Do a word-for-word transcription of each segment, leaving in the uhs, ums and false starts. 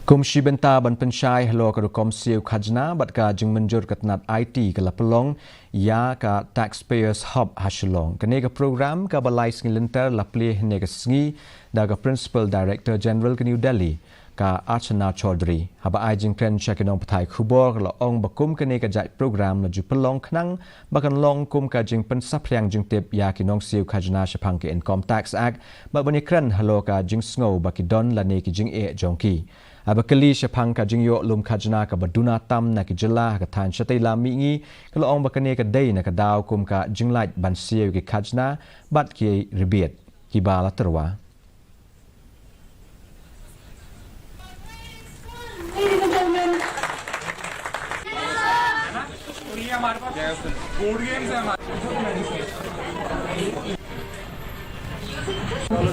Kum shi bynta ban pynshai halor ka rukom siew khajna bad ka jingmynjur ka tnat I T ka la pynlong ïa ka Taxpayers Hub ha Shillong. Kane ka program kaba lai sngi lynter la plie hynne ka sngi da ka Principal Director General ka New Delhi, ka Archana Chaudhary. Haba ai jingkren sha ki nongpathai khubor, ka la ong ba kum kane ka jait program la ju pynlong khnang ba kan long kum ka jingpynsaphriang jingtip ïa ki nongsiew khajna shaphang ka Income Tax Act, bad ban ïakren halor ka jingsngew ba ki don lane ki jingeh jong ki. Haba kylli shaphang ka jingïoh lum khajna kaba duna tam na ki jylla ha ka thaiñ shatei lam mihngi, ka la ong ba kane ka dei na ka daw kum ka jinglait ban siew ïa ki khajna bad ki rebate kiba la tyrwa.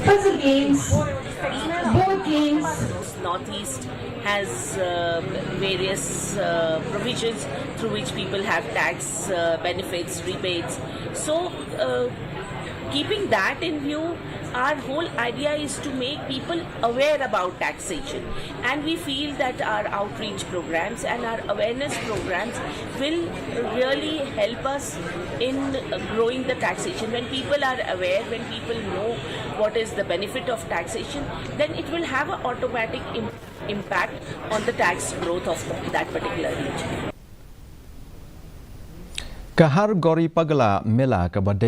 Puzzle games, board games. Northeast has uh, various uh, provisions through which people have tax uh, benefits, rebates. So, uh, keeping that in view, our whole idea is to make people aware about taxation, and we feel that our outreach programs and our awareness programs will really help us in growing the taxation. When people are aware, when people know what is the benefit of taxation, then it will have an automatic im- impact on the tax growth of that particular region. Ka Har Gauri Pagla Mela kaba dei